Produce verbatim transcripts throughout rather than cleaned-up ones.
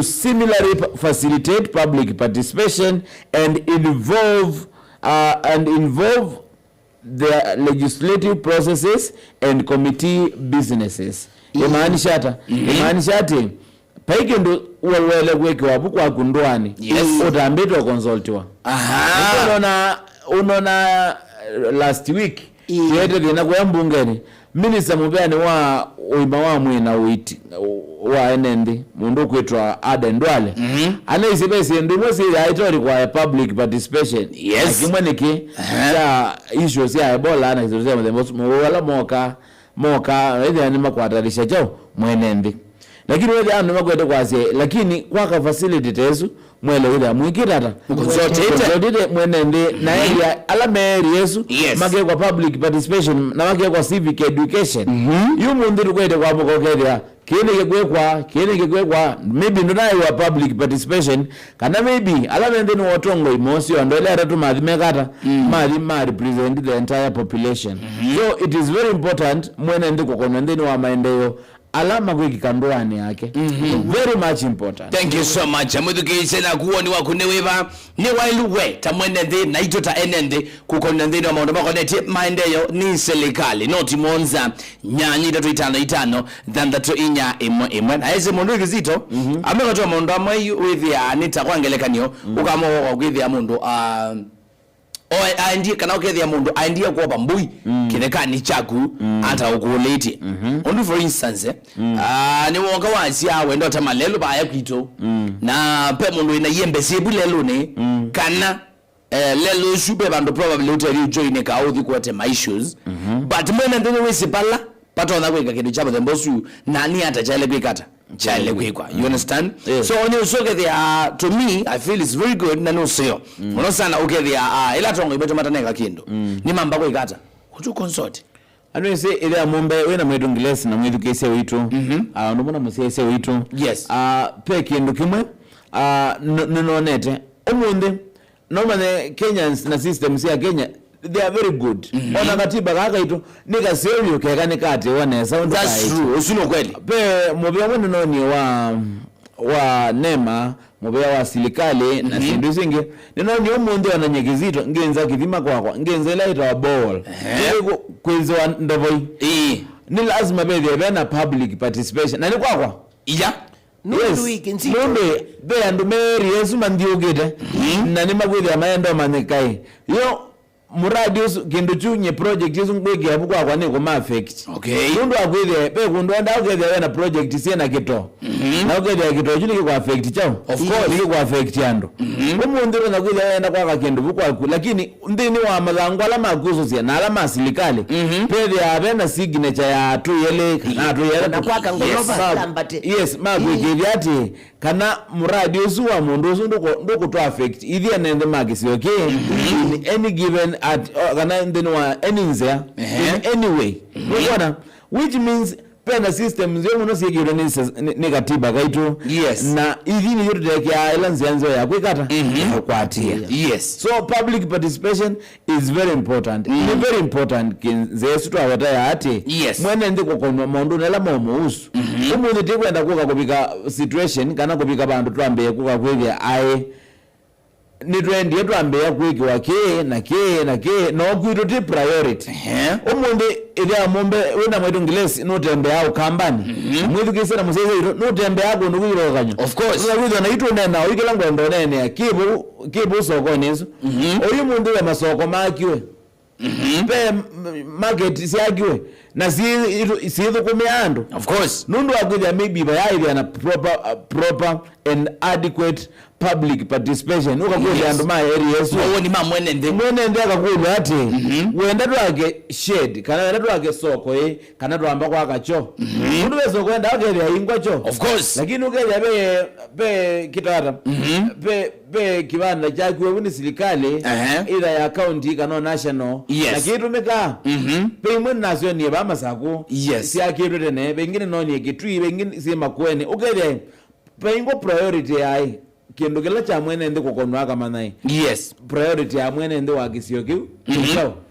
similarly p- facilitate public participation and involve uh, and involve the legislative processes and committee businesses. Imaanisha ata? Imaanisha ati pai kĩndũ we- wele kwĩkĩwa vu kwaku ndũanĩ, Yes. ũtambĩte ũkonsoltiwa. Aha. Ũnona, ũnona uh, last week Ĩĩ. Tũete thĩna kũya mbungenĩ. Minista mũveanĩ wa ũima wa mwĩĩ na ũiti wa ene nthĩ, mũndũ ũkwĩtwa Aden Duale, Mhm. anaisye ve syĩndũ imwe syĩyaa itorequire public participation. Yes. Na kĩmwe nĩkĩ Aha. kya issues sya Ebola na issues sya mũthemba ũsu, mawau ala moka moka ethĩa nĩmakwatanisya kyaũ mwene nthĩ. Lakini wethĩa andũ nĩmakwete kwasya, lakini kwaka facility ta ĩsu, mwele wĩthĩa mwĩkĩte ata? Mũconsultĩte. Mũconsultĩte mwene nthĩ, na area ala me area ĩsu Yes. makekwa public participation na makekwa civic education. Yu mũnthĩ tũkwete kwamũka ũkethĩa kĩĩ nĩkĩkwĩkwa, kĩĩ nĩkĩkwĩkwa, maybe ndũnaĩwa public participation, kana maybe ala me nthĩnĩ wa ũtongoi mosio andũ elĩ atatũ mathi mekata, mathi ma represent the entire population. So it is very important mwene nthĩ kũkonwa nthĩnĩ wa maendeeo ala makwĩkĩka ndũanĩ yake. Very much important. Thank you so much. Mwĩthukĩĩsye na kuoni waku nĩ wĩva? Nĩ waĩlu we ta mwene nthĩ na itũ ta ene nthĩ kũkonwa nthĩnĩ wa maũndũ makonetye maendeeo nĩ silikalĩ, noti mũonza nyanya itatũ itano itano thanthatũ inya ĩmwe ĩmwe. Na ese mũndũ wĩ Kĩsito amekatwa maũndũ amwe yu wĩthĩaa nĩ ta kwa ngelekany'o ũkamũoa kwĩthĩa mũndũ ah, O aendie kana ũkethĩa mũndũ aendie kwova mbũi kĩthekanĩ kyaku ata ũkũlĩtye. Ũndũ for instance, eh, ah, nĩ woka wasya wenda ũtema lelũ vaya kwitũ. Na pe mũndũ wĩna iembe syĩvu lelũnĩ kana eh, lelũ ũsu pe vandũ probably ũtethĩ ũjoinĩka ũthi kũete ma issues. But mwene nthĩ nĩwĩsĩ vala patonya kwĩka kĩndũ kya mũthemba ũsu na nĩ ata kyaĩle kwĩka ata? Kyaĩle kwĩkwa. You understand? Yes. So nĩ ũsokethĩa to me I feel it's very good na nĩ ũseo mũno sana ũkethĩa ah, ĩla tongoi metũ mataneka kĩndũ nĩ mamba kwĩka ata? Kũtũ consult. Andũ ĩsĩ ĩthĩa mũmbe wĩna mwĩtũ Ngilesi na mwĩthukĩĩsya witũ. Ah, ũndũ mũna mũsyaĩsya witũ. Yes. Ah, pe kĩndũ kĩmwe ah, n- nĩnonete ũmũnthĩ. No manye Kenyans na systems ya Kenya, they are very good. Ona katiba kaa kaitũ nĩ kaseo vyũ keka nĩkatĩwa nesa ũndũ That's kaĩtye. True. Ũsu nĩ kweli. Pe mũvĩa ũmwe nĩnonie wa wa nema, mũvĩa wa silikalĩ na syĩndũ isu ingĩ. Nĩnonie ũmũnthĩ ona nye Kĩsito ngĩnza kĩthima kwakwa, ngĩnza ĩla ĩtawa borehole. Nĩkũ- kwĩnzĩwa ndovoi. Ĩĩ. Nĩ lazima vethĩe vena public participation na nĩ kwakwa. Iya. Nũndũ Yes. Wĩ Kĩsito. Nũndũ ve andũ me area ĩsu manthiũkĩte na nĩmakwĩthĩa maenda ũmanyĩkaĩ. Yo mũradi ũsu kĩndũ kyu nye project ĩsu ngwĩkĩa vu kwakwa nĩ kũma affect. Okay. Nũndũ wa kwĩthĩa ve kũndũ enda ũkethĩa wena project syĩ na kĩtoo. Na ũkethĩa kĩtoo kyu nĩkĩkũ affect kyaũ? Of course. Nĩkĩkũ affect andũ. Ũmũnthĩ wenda kwĩthĩa wenda kwaka kĩndũ vu kwaku lakini nthĩnĩ wa mathangũ ala makusũsya na ala ma silikalĩ, pethĩaa ve na signature ya atũi elĩ kana atũi elĩ. Na kwaka ngolova Yes. Ĩla mbate. Yes, makwĩkĩĩthya atĩ kana mũradi ũsu wa mũndũ ũsu ndũkũ- ndũkũtũ affect ithyĩ ene nthĩ ma kĩsio kĩĩ in any given at, o, kana nthĩnĩ wa any nzĩa Ehe. In any way. Nũkwona? Which means Vena system nzeo mũno syĩkĩtwe nĩ, nĩ, nĩ katiba kaitũ. Yes. Na ithi nĩyo tũtekeaa ĩla nzĩa nzeo ya kwĩka ata? Mhm. Ya kũkwatĩa. Yes. So public participation is very important. Mm. Nĩ very important kĩ nzĩa ĩsu twaweta ya atĩ Yes. mwene nthĩ kũkonwa maũndũnĩ ala maũmũhusu. Mhm. Ũmũnthĩ tĩkwenda kũka kũvika situation kana kũvika vandũ twambĩe kũka kwĩthĩa aĩ nĩtwendie twambĩĩa kwĩkĩwa kĩĩ na kĩĩ na kĩĩ, no kwitũ ti priority. Ehe. Ũmũnthĩ ĩthĩa mũmbe wĩna mwĩtũ Ngilesi nũtembeaa Ũkambanĩ. Mhm. Mwĩthukĩĩsye na mũsyaĩĩsya witũ nũtembeaa kũndũ kwĩ kĩvathũkany'o. Of course. Nũkwĩthwa na itũ nena oyu kĩla ngwenda ũneenea kĩ vau, kĩ vau sokonĩ ĩsu. Mhm. Oyu mũnthĩ we masoko maakiwe. Mhm. Ve m- market syakiwe na syĩ- syĩthũkũmĩa andũ. Of course. Nũndũ wa kwĩthĩa maybe vayaĩthĩa na proper, uh, proper and adequate public participation. Ũkakwĩthĩa Yes. andũ ma area ĩsu. Mawoni ma mwene nthĩ. Mwene nthĩ akakũlwa atĩ Mhm. wenda twake shed kana wenda twake soko ĩ kana twamba kwaka cho. Mhm. Nũndũ ve soko wenda akethĩa ingwa cho. Of course. Lakini ũkethĩa ve, ve kitata. Mhm. Ve ve kĩvanda kyakiwe vu nĩ silikalĩ, Ehe. Either ya county kana national, Yes. Na kĩtũmĩkaa. Mhm. Ve imwe nĩnasyonie vaa Masakũ Yes. syakĩtwe tene, ve ingĩ nĩnonie Kĩtui, ve ingĩ syĩ Makueni. Ũkethĩa vaingwa priority yaĩ kĩndũ kĩla kya mwene nthĩ kũkonwa akamanya ĩ, Yes. Priority ya mwene nthĩ wa kĩsio kĩu Mhm. kĩu.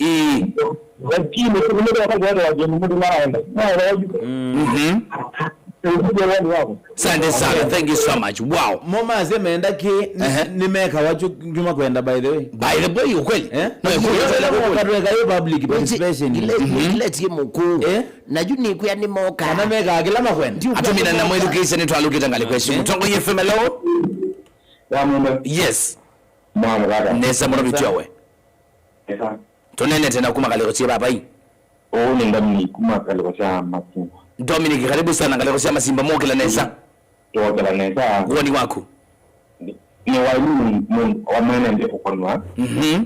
Ĩĩ. Lakini, kumbe kwa sababu watu wa Jomvu mtu mara enda. Na wajua. Mhm. Ndio wani wako. Asante sana. Thank you so much. Wow. Mo masya menda ki ni, ehe, ni meka wacho nyuma kwenda, by the way. By the way, ukweli? Eh? No, ukweli. Yo, ile mo katweka yo public participation. Ile, mhm, ile tie mukuu. Eh? Na juu ni kuya ni moka. Kana meka kila makwenda. Atumina na mwĩthukĩĩsya nĩtwalũkĩte ngalĩ kwesĩ. Okay. Mũtongoria F M, hello? Wa mũmbe. Yes. Mwa mũkata. Nesa mũno. Nesa. Bityawe. Nesa. Tũneenete na kuma ngalĩko syĩ papai. Ũũ nĩ Dominic kuma ngalĩko sya Masimba. Dominic, karibu sana ngalĩko sya Masimba, mwokĩla nesa. Twokĩla nesa. Woni waku? Nĩ, nĩ wailu mũndũ wa mwene nthĩ kũkonwa. Mhm.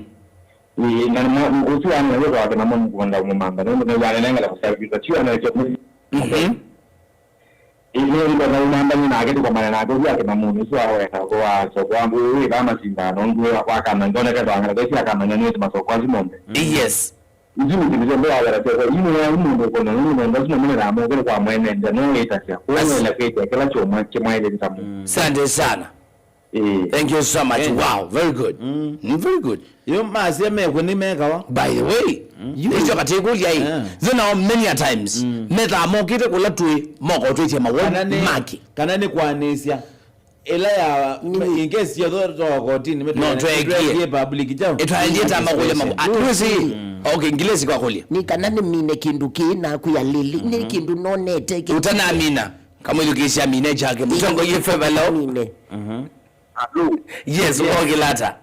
Ĩĩ, na nĩ mwa-, ũsu wana yo twake na mũndũ kũkonda mũmamba. Nĩ mũndũ wanenengela kũsavisa. Tiyo na kyo. Mhm. Ĩĩ, nĩũlikana ũmambany'e nake tũkomane nake ũthi akĩmamũnĩ ũsu awenda kũwasokwa ngũĩ wĩthaa Masimba nũndũ wa kwakana ndoneke twang'ana kwesi akamanya nĩwĩsĩ masokwa asu monthe. Yes. Isu nĩ kĩndũ kyonthe wawera kyoko. Yu nĩwa mũndũ ũkona nũndũ nũndũ asu mamũnĩ na mũkĩlĩ kwa mwene nthĩ no wĩtasya. Kũnwele kwĩtya kĩla kyũmwe kĩmwaĩlĩte ta mũndũ. Asante sana. Eh. Thank you so much. Eh. Wow, very good. Mm. Mm, very good. Yo masya mekwe nĩ mekawa. By the way, mm, you, icho katikũlya ĩ. Yeah. Then now many a times, mm, methaa mokĩte kũla twĩ moko twĩtye mawoni kana nĩ, maki. Kana nĩ kwanĩsya. Ĩla ya, ni, in case ya tho, tho kotini, no, twekie. Twekie public jao. Ĩtwaendie ta makũlya maku. At least, mm, okay, ngilesi kwa kũlya. Ni kana nĩ mine kĩndũ kĩ na kuya lili, nĩ, mhm, kĩndũ nonete kĩ. Ũtanamina. Kamwĩthukĩĩsya mine chake. Mũtongoria F M, hello? Mine. Mhm. Alo. Yes, yes. Ũkokĩla ata?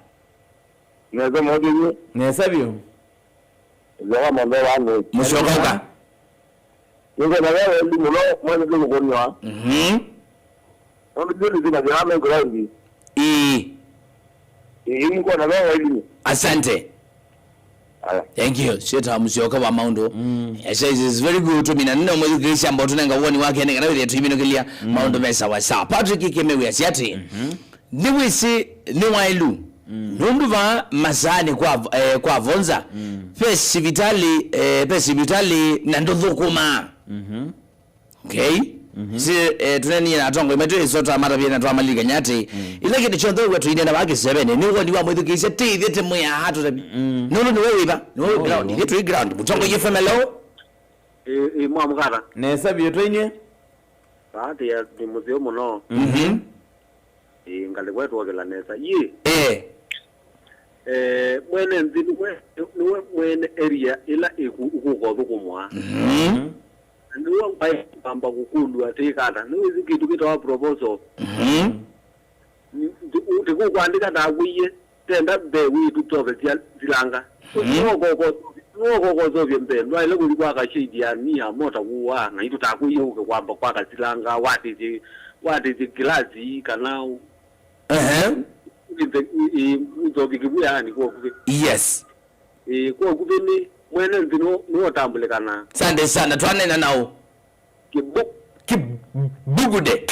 Nesa mũthĩnyĩ. Nesa vyũ. Nzega mũno wa nĩ. Mũsyoka ũka. Nĩngona we wendi mũno, mwene ndũkũnywa. Mhm. Nũndũ ndio ndio na jana ground. Ĩĩ. Ĩĩ, nĩngona we wendi. Asante. Aya. Thank you. Syĩtawa Mũsyoka wa maũndũ. Mm. Yes, it is very good. Tũmina nene ũmwĩthukĩĩsya ambao tũnenga woni wake nĩ kana wĩthĩe tũiminũkĩlya, mm, maũndũ me sawa sawa. Patrick Kĩmĩwĩa si ati. Mhm. Nĩwĩsĩ nĩ waĩlu. Mm. Nũndũ vaa masaanĩ kwa, eh, kwa vonza, mm, ve sivitalĩ, eh, ve sivitalĩ na ndũthũkũmaa. Mhm. Okay? Mhm. Si, eh, tũnenie na atongoi maitũ ĩso twamatavie na twamalilikany'a atĩ, mm, ĩla kĩndũ kyonthe wĩw'a tũinena vaa kĩsevenĩ, nĩ woni wa mwĩthukĩĩsya tĩithye tĩmwĩaa tũtavye. Mm. Nũndũ nĩwe wĩva, nĩwe wĩ ground, ithyĩ twĩ ground. Mũtongoria F M, hello? Ĩ, ĩ, mwamũkata. Nesa vyũ twainye. Baadhi ya nĩ mũtheo mũno. Mhm. Ĩĩ, ngalĩ kwetwokela nesa. Yĩ. Eh. Eh, mwene nthĩ nĩwe, nĩwe mwene area ĩla ĩku-, ĩkũka ũthũkũmwa. Mhm. Na nĩwe ngwaĩ kwamba kũkũlw'a tĩkata. Nĩwĩsĩ kĩndũ kĩtawa proposal. Mhm. Ndĩkũkwandĩka ndakwĩie. Tenda mbee wĩtũ tove silanga. Mhm. Nũokokosovi, nũokokosovi mbee. Ndwaĩle kũthi kwaka shade ya nia mota kuwa, na itũ takwĩie ũke kwamba kwaka silanga, watĩsye, watĩsye kilasi kana u-, ehe, ũthe-, ĩ, ĩ, ũthoki kĩvu yaani kwa ũkuvĩ. Yes. Ĩ, kwa ũkuvĩ nĩ, mwene nthĩ nũ-, nũotambũlĩkana. Asante sana, twanena nao. Kibu-, Kibugude.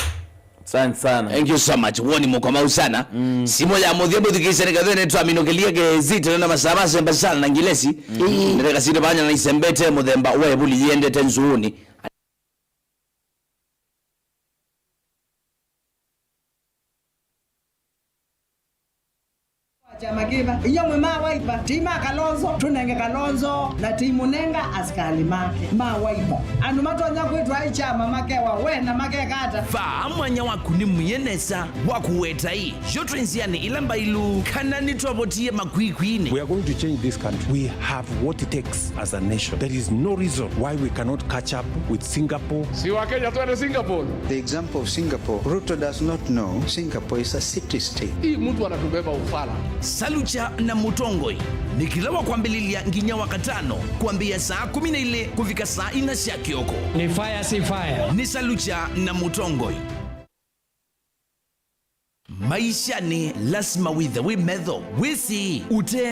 Asante sana. Thank you so much. Woni mũkomau sana. Mm. Simũ ya mũthya mũthikĩĩsya nĩ kathene twaminũkĩlie kĩzitĩlo na masaa masemba sana na ngilesi. Mm. Nĩreka sitĩ vanya na isembete mũthemba wa ĩvuli yĩendete nzuunĩ. Kyama kĩva? Iyo mwĩ ma Wiper, ti ma Kalonzo, tũnenge Kalonzo, na ti mũnenga asikalĩ make ma Wiper. Andũ matonya kwĩtwa aĩ kyama makewa we na makeka ata? Vaa mwanya waku nĩ mwie nesa wa kũweta ĩ. Yo twĩ nzĩanĩ ĩla mbailu, kana nĩtwavotie makwikwiinĩ? We are going to change this country. We have what it takes as a nation. There is no reason why we cannot catch up with Singapore. Si wa Kenya twende Singapore. The example of Singapore, Ruto does not know Singapore is a city state. Hii mtu anatubeba ufala. Salucha na Mũtongoi nĩ kĩla wa kwambĩlĩlya nginya wa katano kwambĩĩa saa kũmi na ilĩ kũvika saa ina sya kĩoko. Ni fire, si fire. Nĩ Salucha na Mũtongoi. Maishanĩ, lasima wĩthe wĩ metho, wĩsĩ ũte